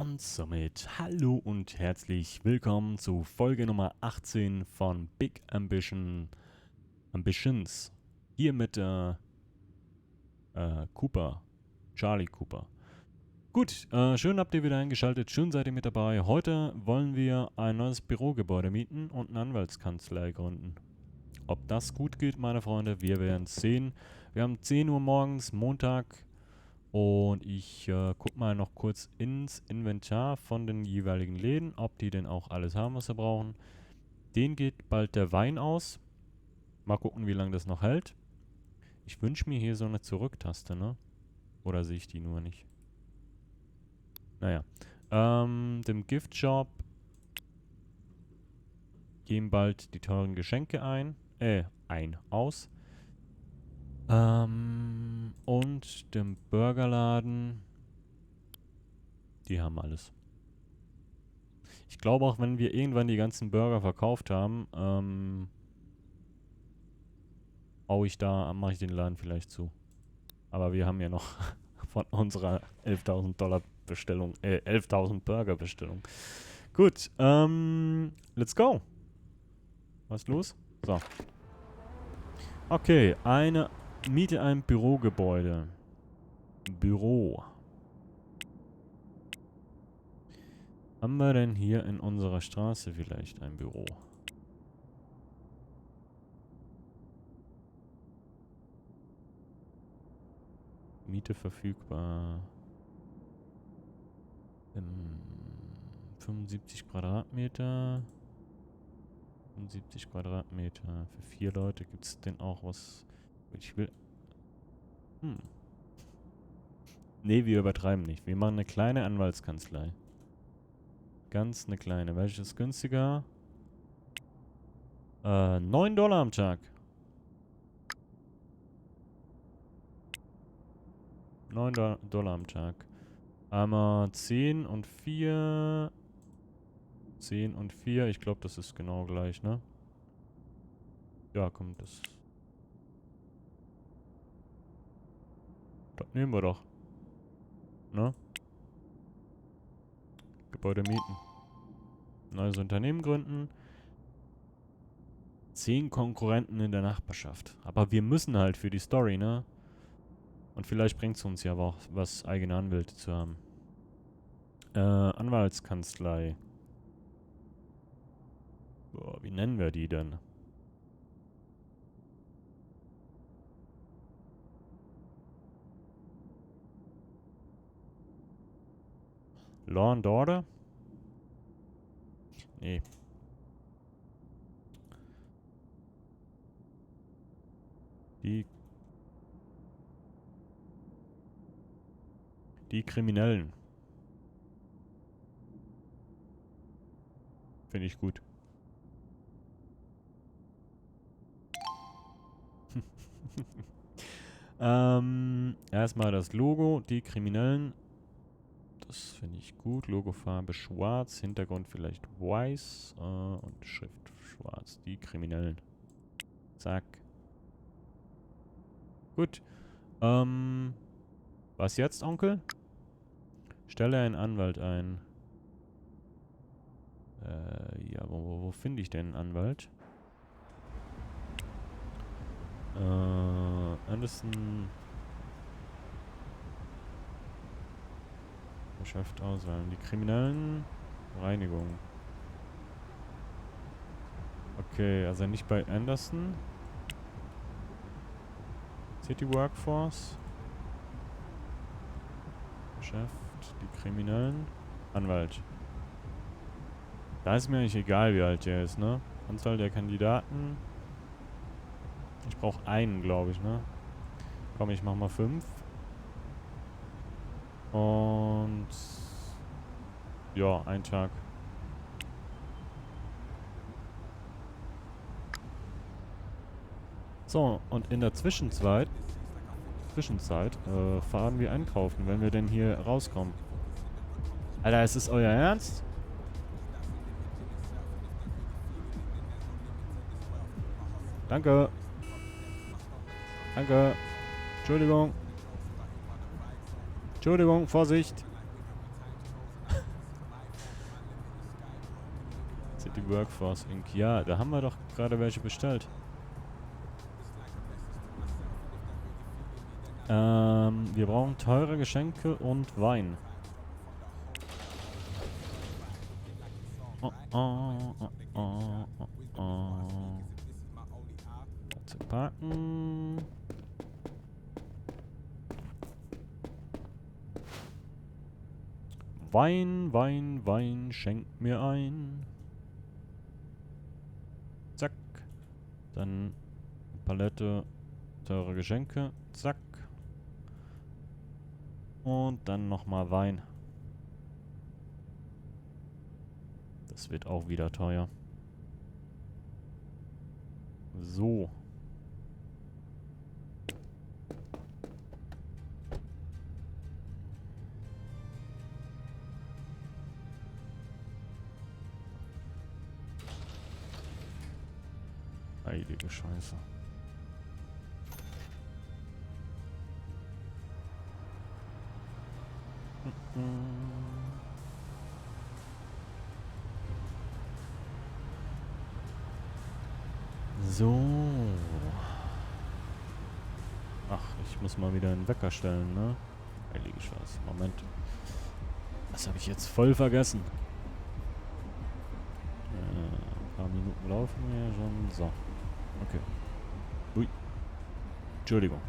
Und somit hallo und herzlich willkommen zu Folge Nummer 18 von Big Ambitions. Hier mit Cooper, Charlie Cooper. Gut, schön habt ihr wieder eingeschaltet, schön seid ihr mit dabei. Heute wollen wir ein neues Bürogebäude mieten und eine Anwaltskanzlei gründen. Ob das gut geht, meine Freunde, wir werden es sehen. Wir haben 10 Uhr morgens, Montag. Und ich gucke mal noch kurz ins Inventar von den jeweiligen Läden, ob die denn auch alles haben, was sie brauchen. Denen geht bald der Wein aus. Mal gucken, wie lange das noch hält. Ich wünsche mir hier so eine Zurücktaste, ne? Oder sehe ich die nur nicht? Naja. Dem Giftshop gehen bald die teuren Geschenke aus. Und dem Burgerladen, die haben alles. Ich glaube auch, wenn wir irgendwann die ganzen Burger verkauft haben, mache ich den Laden vielleicht zu. Aber wir haben ja noch von unserer 11.000 Dollar Bestellung, 11.000 Burger Bestellung. Gut, let's go. Was ist los? So. Okay, miete ein Bürogebäude. Büro. Haben wir denn hier in unserer Straße vielleicht ein Büro? Miete verfügbar. 75 Quadratmeter. 75 Quadratmeter. Für 4 Leute gibt es denn auch was? Ich will. Nee, wir übertreiben nicht. Wir machen eine kleine Anwaltskanzlei. Ganz eine kleine. Welches ist günstiger? 9 Dollar am Tag. 9 Dollar am Tag. Einmal 10 und 4. 10 und 4. Ich glaube, das ist genau gleich, ne? Ja, komm, das nehmen wir doch. Ne? Gebäude mieten. Neues Unternehmen gründen. 10 Konkurrenten in der Nachbarschaft. Aber wir müssen halt für die Story, ne? Und vielleicht bringt es uns ja auch was, eigene Anwälte zu haben. Anwaltskanzlei. Boah, wie nennen wir die denn? Law and Order? Nee. Die Kriminellen. Finde ich gut. Erstmal das Logo, die Kriminellen. Das finde ich gut. Logofarbe schwarz, Hintergrund vielleicht weiß und Schrift schwarz. Die Kriminellen. Zack. Gut. Was jetzt, Onkel? Stelle einen Anwalt ein. Ja, wo finde ich denn einen Anwalt? Anderson. Geschäft auswählen. Die Kriminellen. Reinigung. Okay, also nicht bei Anderson. City Workforce. Geschäft. Die Kriminellen. Anwalt. Da ist mir eigentlich egal, wie alt der ist, ne? Anzahl der Kandidaten. Ich brauche einen, glaube ich, ne? Komm, ich mach mal 5. Und ja, ein Tag. So, und in der Zwischenzeit fahren wir einkaufen, wenn wir denn hier rauskommen. Alter, ist es euer Ernst? Danke. Danke. Entschuldigung. Entschuldigung, Vorsicht. Workforce Inc. Ja, da haben wir doch gerade welche bestellt. Wir brauchen teure Geschenke und Wein. Zu packen. Wein, Wein, Wein, schenkt mir ein. Zack. Dann Palette, teure Geschenke. Zack. Und dann nochmal Wein. Das wird auch wieder teuer. So. Heilige Scheiße. So. Ach, ich muss mal wieder einen Wecker stellen, ne? Heilige Scheiße. Moment. Das habe ich jetzt voll vergessen. Ein paar Minuten laufen wir schon. So. Okay. Ui. Entschuldigung.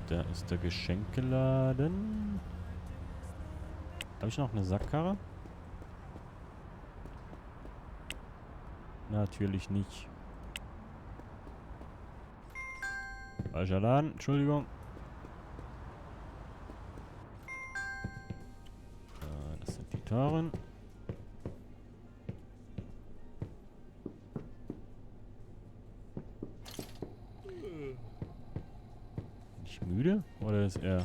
Da ist der Geschenkeladen. Habe ich noch eine Sackkarre? Natürlich nicht. Falscher Laden, Entschuldigung. Das sind die teuren. Bin ich müde? Oder ist er...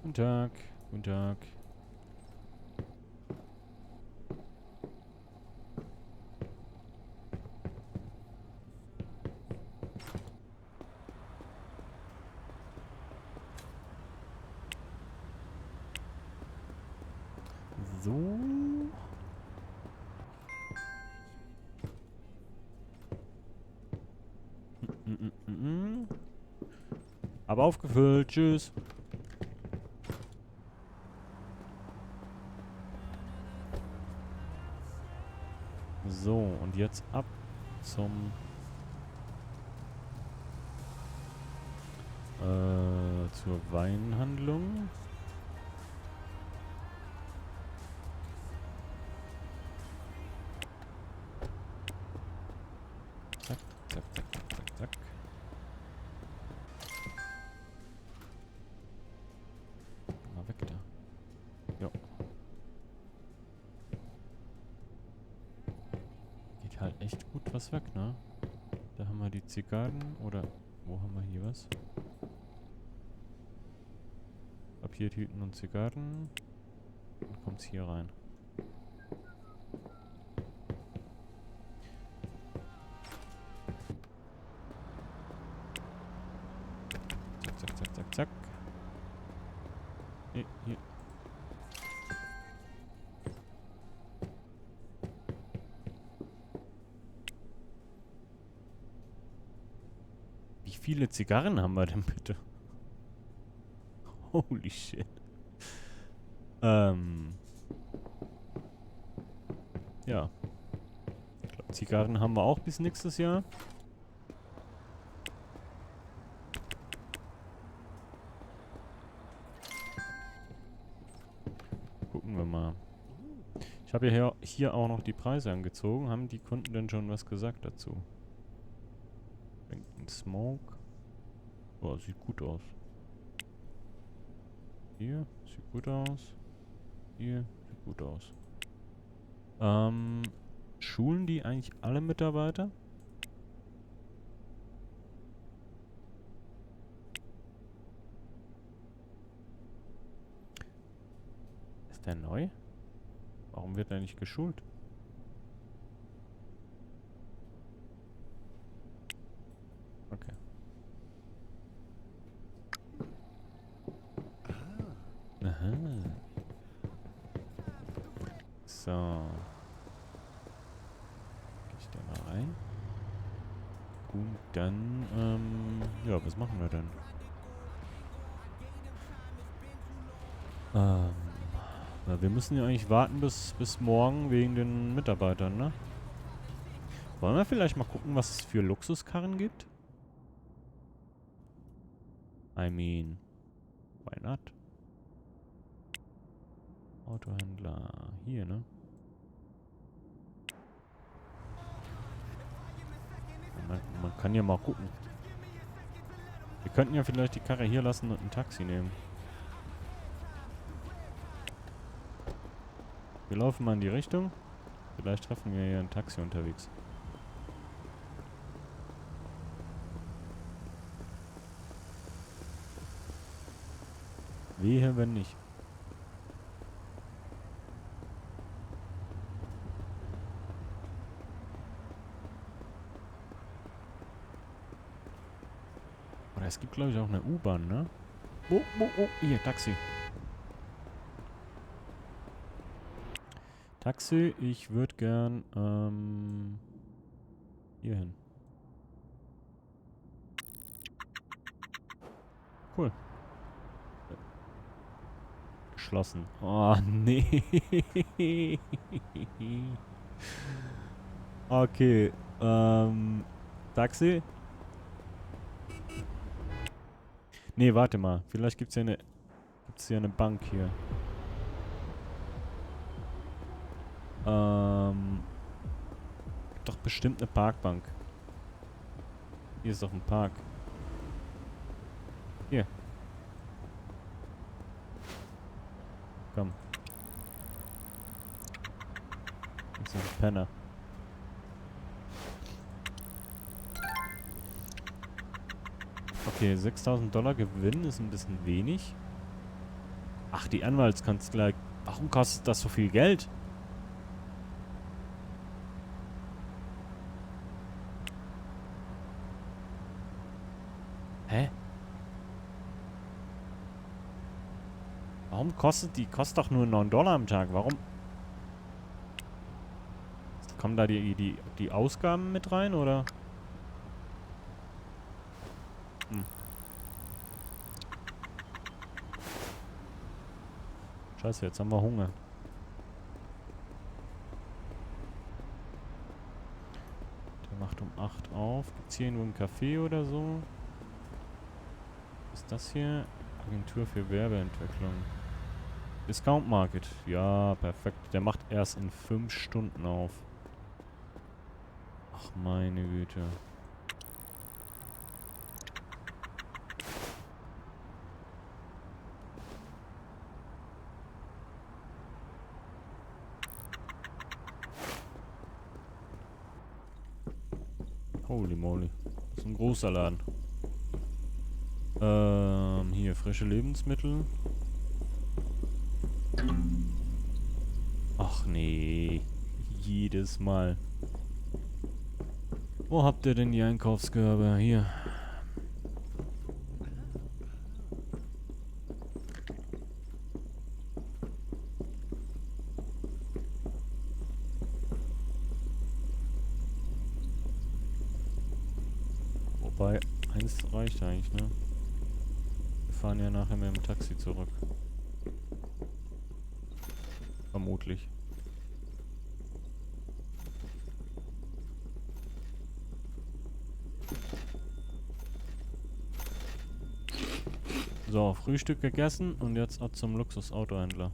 Guten Tag. Guten Tag. So. Aber aufgefüllt. Tschüss. So, und jetzt ab zum zur Weinhandlung. Zack, zack, zack, zack, zack, zack. Mal weg da. Jo. Geht halt echt gut was weg, ne? Da haben wir die Zigarren. Oder wo haben wir hier was? Papiertüten und Zigarren. Dann kommt's hier rein. Zack, zack, zack, zack, zack. Hier. Wie viele Zigarren haben wir denn bitte? Holy shit. Ja. Ich glaube, Zigarren haben wir auch bis nächstes Jahr. Gucken wir mal. Ich habe ja hier auch noch die Preise angezogen. Haben die Kunden denn schon was gesagt dazu? Smoke. Oh, sieht gut aus. Hier, sieht gut aus. Hier, sieht gut aus. Schulen die eigentlich alle Mitarbeiter? Ist der neu? Warum wird er nicht geschult? So. Gehe ich da mal rein? Gut, dann, ja, was machen wir denn? Ja, wir müssen ja eigentlich warten bis morgen wegen den Mitarbeitern, ne? Wollen wir vielleicht mal gucken, was es für Luxuskarren gibt? I mean, why not? Autohändler, hier, ne? Man kann ja mal gucken. Wir könnten ja vielleicht die Karre hier lassen und ein Taxi nehmen. Wir laufen mal in die Richtung. Vielleicht treffen wir hier ein Taxi unterwegs. Wehe, wenn nicht. Oder es gibt, glaube ich, auch eine U-Bahn, ne? Oh, hier, Taxi. Taxi, ich würde gern, hier hin. Cool. Geschlossen. Oh, nee. Okay, Taxi? Nee, warte mal. Vielleicht gibt's hier eine Bank hier. Doch bestimmt eine Parkbank. Hier ist doch ein Park. Hier. Komm. Das ist ein Penner. Okay, $6.000 Gewinn ist ein bisschen wenig. Ach, die Anwaltskanzlei. Warum kostet das so viel Geld? Hä? Warum kostet die? Kostet doch nur $9 am Tag. Warum? Kommen da die Ausgaben mit rein, oder? Hm. Scheiße, jetzt haben wir Hunger. Der macht um 8 auf. Gibt's hier irgendwo einen Café oder so? Was ist das hier? Agentur für Werbeentwicklung. Discount Market. Ja, perfekt. Der macht erst in 5 Stunden auf. Ach, meine Güte. Holy moly. Das ist ein großer Laden. Hier frische Lebensmittel. Ach nee. Jedes Mal. Wo habt ihr denn die Einkaufskörbe? Hier. Wobei, eins reicht eigentlich, ne? Wir fahren ja nachher mit dem Taxi zurück. Vermutlich. So, Frühstück gegessen und jetzt ab zum Luxusautohändler.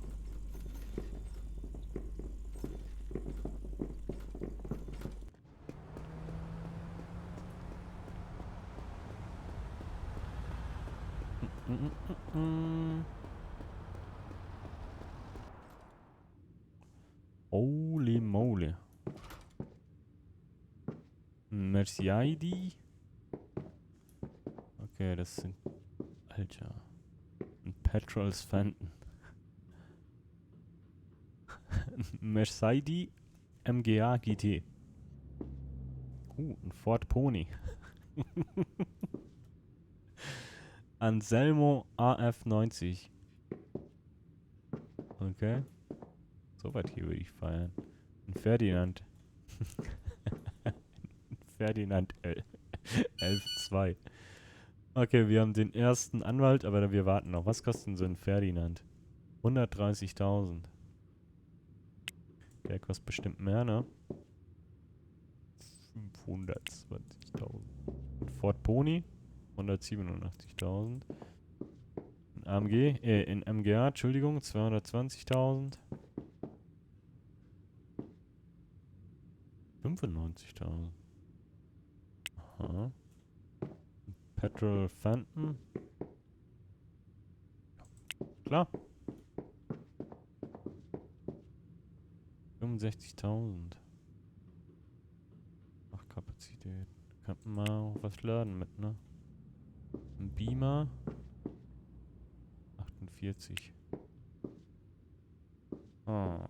Holy moly. Mercedes. Okay, das sind... Alter. Ein Petrol's Fenton. Mercedes MGA GT. Ein Ford Pony. Anselmo AF90. Okay. So, So weit hier würde ich feiern. Ein Ferdinand. Ferdinand 11.2. Okay, wir haben den ersten Anwalt, aber wir warten noch. Was kostet denn so ein Ferdinand? 130.000. Der kostet bestimmt mehr, ne? 520.000. Und Ford Pony? 187.000. In MGA, Entschuldigung, 220.000. 95.000. Aha. Petrol Phantom. Klar. 65.000. Ach, Kapazität. Könnten wir auch was laden mit, ne? Ein Beamer. 48. Oh.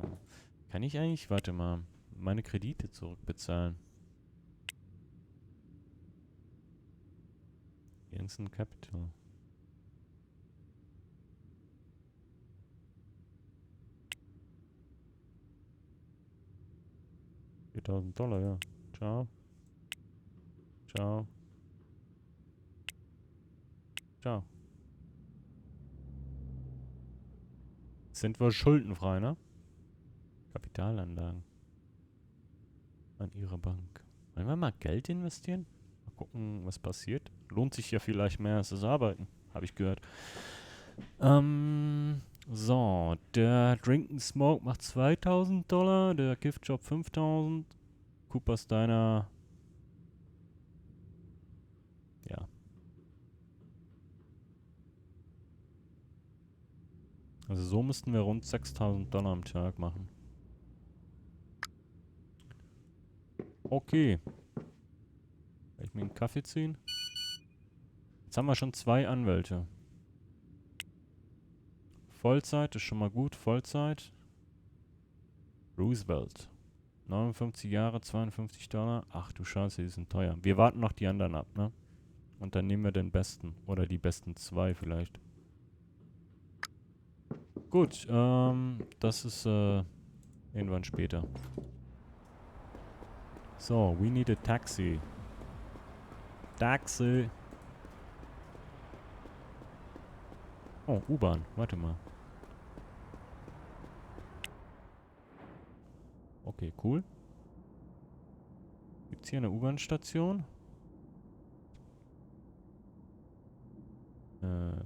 Kann ich eigentlich, warte mal, meine Kredite zurückbezahlen? Instant Capital. $4.000, ja. Ciao. Ciao. Ciao. Sind wir schuldenfrei, ne? Kapitalanlagen. An Ihrer Bank. Wollen wir mal Geld investieren? Mal gucken, was passiert. Lohnt sich ja vielleicht mehr als das Arbeiten, habe ich gehört. So, der Drink and Smoke macht $2.000, der Giftjob 5.000, Cooper Steiner, ja. Also so müssten wir rund $6.000 am Tag machen. Okay. Kann ich mir einen Kaffee ziehen? Jetzt haben wir schon 2 Anwälte. Vollzeit ist schon mal gut. Vollzeit. Roosevelt. 59 Jahre, $52. Ach du Scheiße, die sind teuer. Wir warten noch die anderen ab, ne? Und dann nehmen wir den besten. Oder die besten 2 vielleicht. Gut, das ist irgendwann später. So, we need a taxi. Taxi. Oh, U-Bahn. Warte mal. Okay, cool. Gibt's hier eine U-Bahn-Station? Wein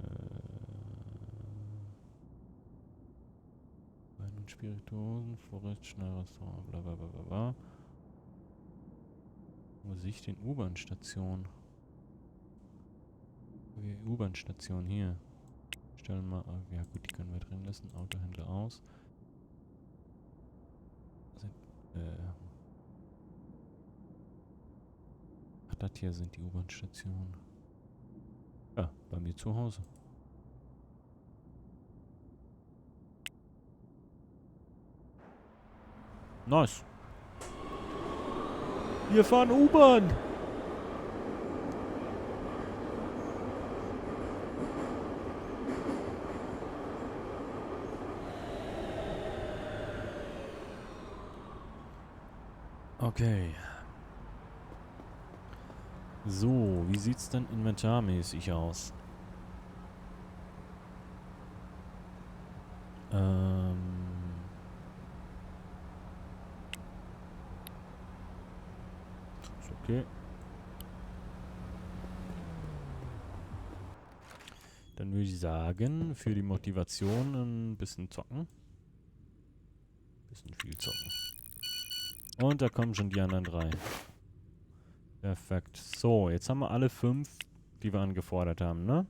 und Spirituosen, Forest, Schnellrestaurant, bla bla bla bla bla. Wo sehe ich den U-Bahn-Station? U-Bahn-Station hier. Stellen wir mal, ja gut, die können wir drin lassen. Autohändler aus. Ach, das hier sind die U-Bahn-Stationen. Ja, bei mir zu Hause. Nice. Wir fahren U-Bahn. Okay. So, wie sieht's denn inventarmäßig aus? Ist okay. Dann würde ich sagen, für die Motivation ein bisschen zocken. Bisschen viel zocken. Und da kommen schon die anderen 3. Perfekt. So, jetzt haben wir alle 5, die wir angefordert haben, ne?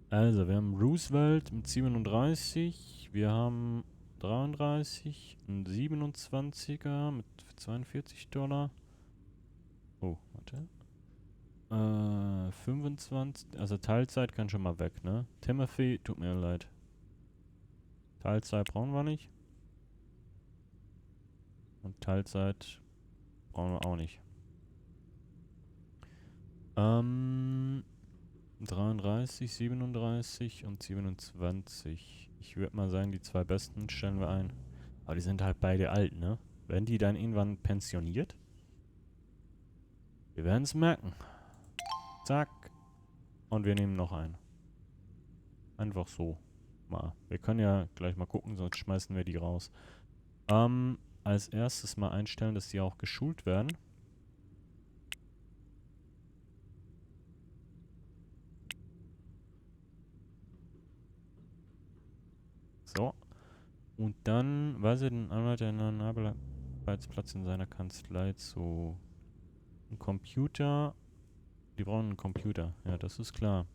Also, wir haben Roosevelt mit 37. Wir haben 33. Ein 27er mit $42. Oh, warte. 25. Also Teilzeit kann schon mal weg, ne? Timothy, tut mir leid. Teilzeit brauchen wir nicht. Und Teilzeit brauchen wir auch nicht. 33, 37 und 27. Ich würde mal sagen, die zwei besten stellen wir ein. Aber die sind halt beide alt, ne? Werden die dann irgendwann pensioniert? Wir werden es merken. Zack. Und wir nehmen noch einen. Einfach so. Mal. Wir können ja gleich mal gucken, sonst schmeißen wir die raus. Als erstes mal einstellen, dass die auch geschult werden. So. Und dann weise den Anwalt einen Arbeitsplatz in seiner Kanzlei zu. Ein Computer. Die brauchen einen Computer. Ja, das ist klar.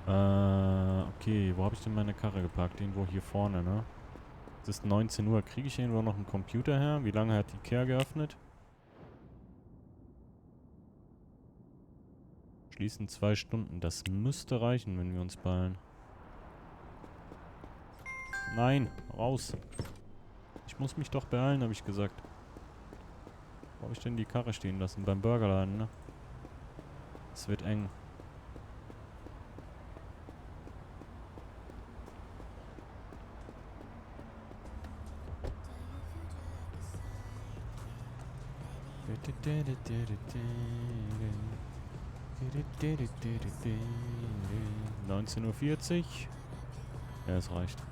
Okay. Wo habe ich denn meine Karre geparkt? Irgendwo hier vorne, ne? Es ist 19 Uhr. Kriege ich irgendwo noch einen Computer her? Wie lange hat die Ikea geöffnet? Schließen 2 Stunden. Das müsste reichen, wenn wir uns beeilen. Nein, raus. Ich muss mich doch beeilen, habe ich gesagt. Wo habe ich denn die Karre stehen lassen? Beim Burgerladen, ne? Es wird eng. (19:40 Uhr). Ja, es reicht.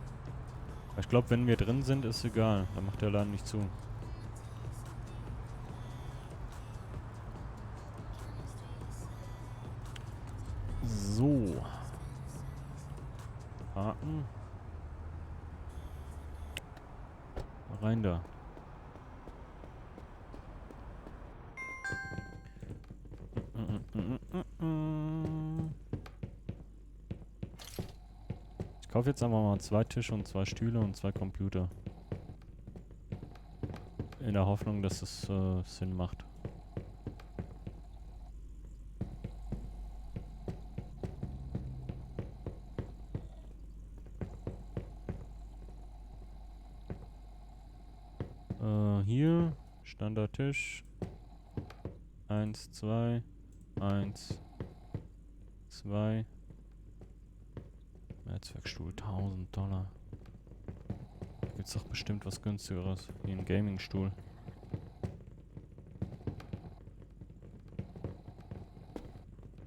Ich glaube, wenn wir drin sind, ist egal. Dann macht der Laden nicht zu. So. Haken. Rein da. Ich kaufe jetzt einfach mal 2 Tische und 2 Stühle und 2 Computer. In der Hoffnung, dass es Sinn macht. Hier. Standardtisch. 1, 2. 1. 2. Netzwerkstuhl. $1000. Da gibt's doch bestimmt was günstigeres. Wie ein Gamingstuhl.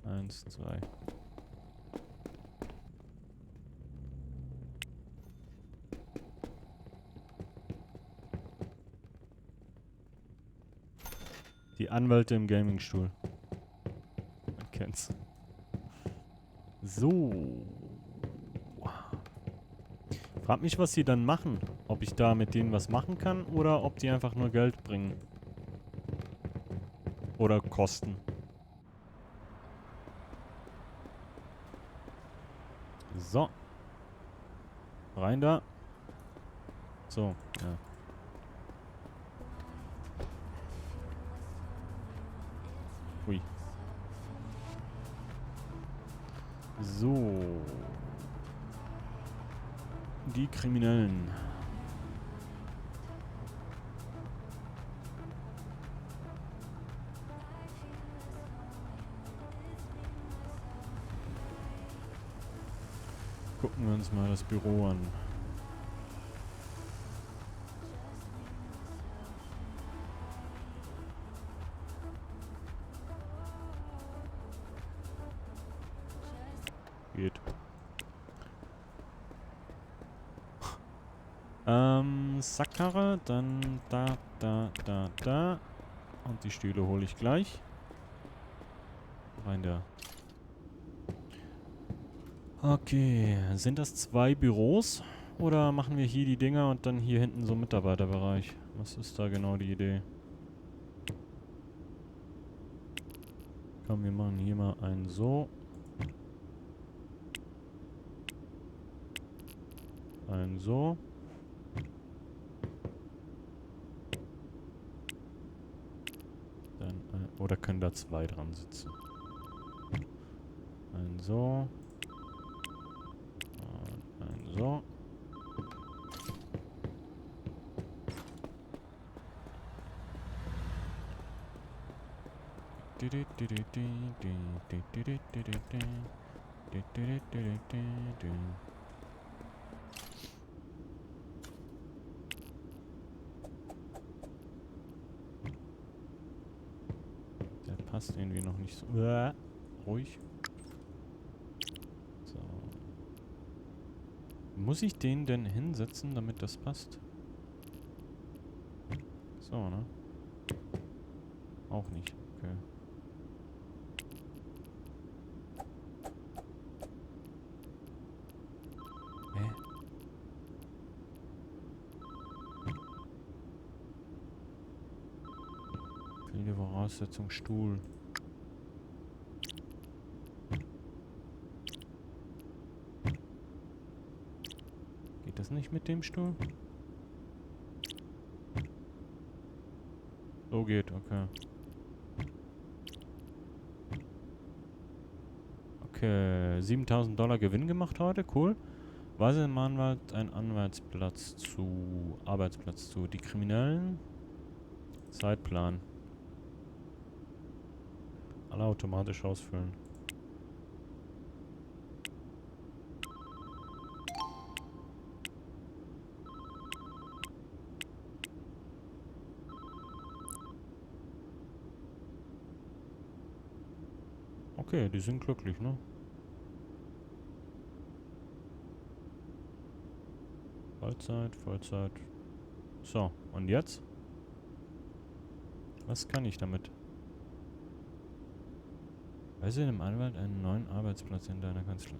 Eins, 2. Die Anwälte im Gamingstuhl. Man kennt's. So. Frag mich, was die dann machen. Ob ich da mit denen was machen kann oder ob die einfach nur Geld bringen. Oder kosten. So. Rein da. So, ja. Ui. So. Die Kriminellen. Gucken wir uns mal das Büro an. Geht. Sackkarre, dann da. Und die Stühle hole ich gleich. Rein da. Okay, sind das 2 Büros? Oder machen wir hier die Dinger und dann hier hinten so Mitarbeiterbereich? Was ist da genau die Idee? Komm, wir machen hier mal einen so. Einen so. Dann oder können da 2 dran sitzen? Ein so. Und ein so. Der passt irgendwie noch nicht so. Ruhig. So. Muss ich den denn hinsetzen, damit das passt? So, ne? Auch nicht. Okay. Hä? Fehlende Voraussetzung Stuhl. Geht das nicht mit dem Stuhl? So geht, okay. Okay, 7.000 Dollar Gewinn gemacht heute, cool. Weise dem Anwalt einen Arbeitsplatz zu. Die Kriminellen. Zeitplan. Alle automatisch ausfüllen. Okay, die sind glücklich, ne? Vollzeit, Vollzeit. So, und jetzt? Was kann ich damit? Weise dem Anwalt einen neuen Arbeitsplatz in deiner Kanzlei.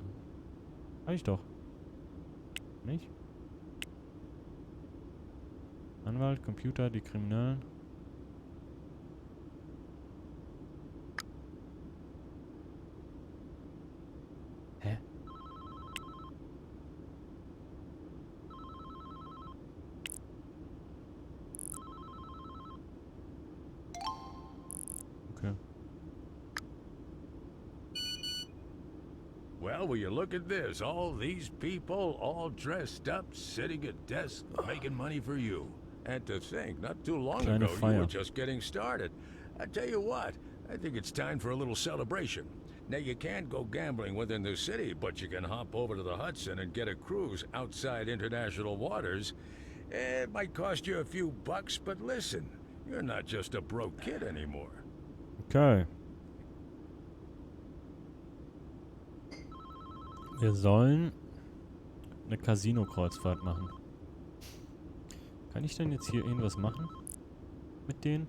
Hab ich doch. Nicht? Anwalt, Computer, die Kriminellen. Hä? Okay. Well, will you look at this? All these people, all dressed up, sitting at desks, making money for you. And to think, not too long Kleine ago, you Feier. were just getting started. I tell you what, I think it's time for a little celebration. Now, you can't go gambling within the city, but you can hop over to the Hudson and get a cruise outside international waters. It might cost you a few bucks, but listen, you're not just a broke kid anymore. Okay. Wir sollen eine Casino-Kreuzfahrt machen. Kann ich denn jetzt hier irgendwas machen? Mit denen?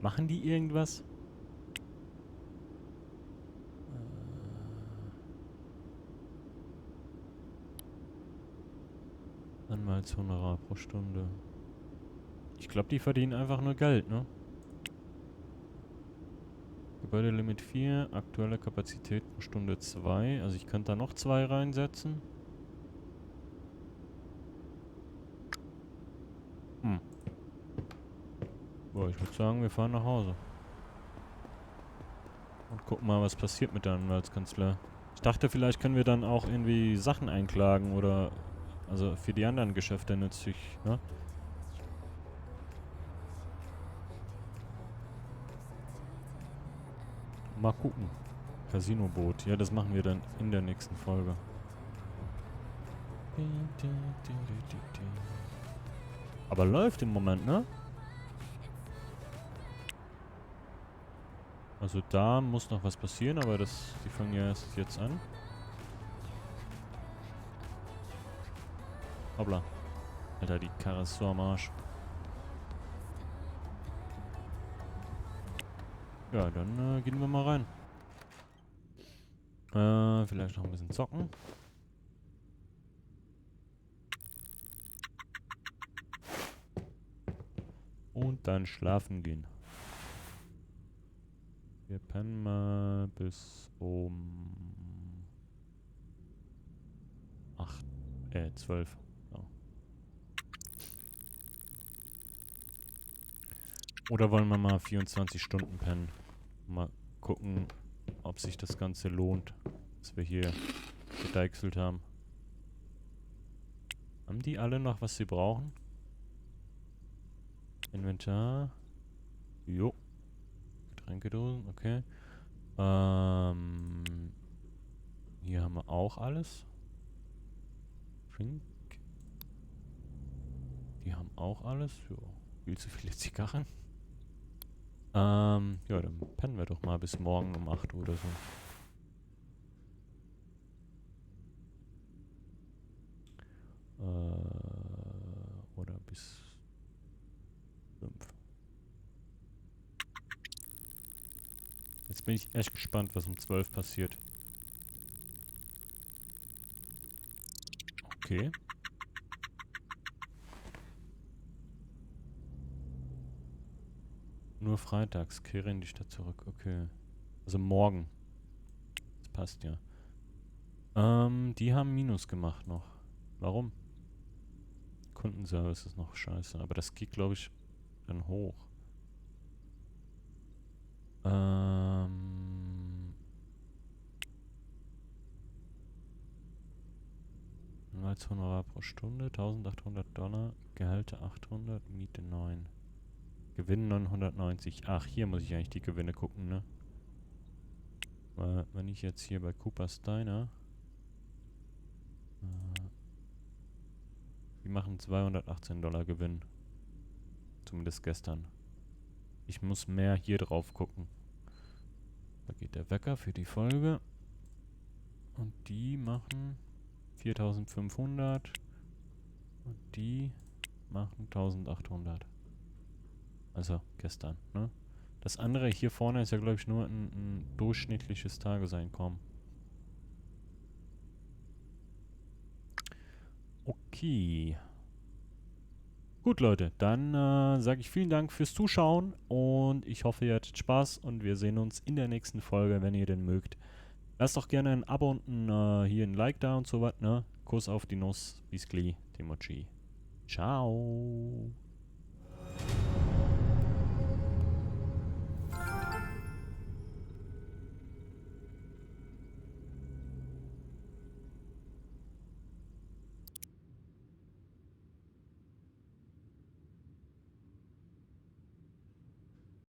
Machen die irgendwas? Anwaltshonorar pro Stunde. Ich glaube, die verdienen einfach nur Geld, ne? Gebäudelimit 4, aktuelle Kapazität pro Stunde 2. Also ich könnte da noch 2 reinsetzen. Boah, ich würde sagen, wir fahren nach Hause. Und gucken mal, was passiert mit der Anwaltskanzlei. Ich dachte, vielleicht können wir dann auch irgendwie Sachen einklagen oder... Also für die anderen Geschäfte nützlich, ne? Mal gucken. Casino-Boot. Ja, das machen wir dann in der nächsten Folge. Aber läuft im Moment, ne? Also da muss noch was passieren, aber die fangen ja erst jetzt an. Hoppla. Alter, die Karre ist so am Arsch. Ja, dann gehen wir mal rein. Vielleicht noch ein bisschen zocken. Und dann schlafen gehen. Wir pennen mal bis um 12. Ja. Oder wollen wir mal 24 Stunden pennen? Mal gucken, ob sich das Ganze lohnt, dass wir hier gedeichselt haben. Haben die alle noch, was sie brauchen? Inventar. Jo. Getränkedosen, okay. Hier haben wir auch alles. Drink. Die haben auch alles. Jo. Viel zu viele Zigarren. Ja, dann pennen wir doch mal bis morgen um 8 Uhr oder so. Oder bis 5. Jetzt bin ich echt gespannt, was um 12 passiert. Okay. Nur freitags. Kehre in die Stadt zurück. Okay. Also morgen. Das passt ja. Die haben Minus gemacht noch. Warum? Kundenservice ist noch scheiße. Aber das geht, glaube ich, dann hoch. Anwaltshonorar pro Stunde, $1800, Gehälter 800, Miete 9. Gewinn 990. Ach, hier muss ich eigentlich die Gewinne gucken, ne? Weil, wenn ich jetzt hier bei Cooper's Diner... die machen $218 Gewinn. Zumindest gestern. Ich muss mehr hier drauf gucken. Da geht der Wecker für die Folge. Und die machen 4500. Und die machen 1800. Also gestern, ne? Das andere hier vorne ist ja, glaube ich, nur ein durchschnittliches Tageseinkommen. Okay. Gut, Leute, dann sage ich vielen Dank fürs Zuschauen und ich hoffe, ihr hattet Spaß und wir sehen uns in der nächsten Folge, wenn ihr denn mögt. Lasst doch gerne ein Abo und hier ein Like da und so was, ne? Kuss auf die Nuss, bis gleich, Timochi. Ciao.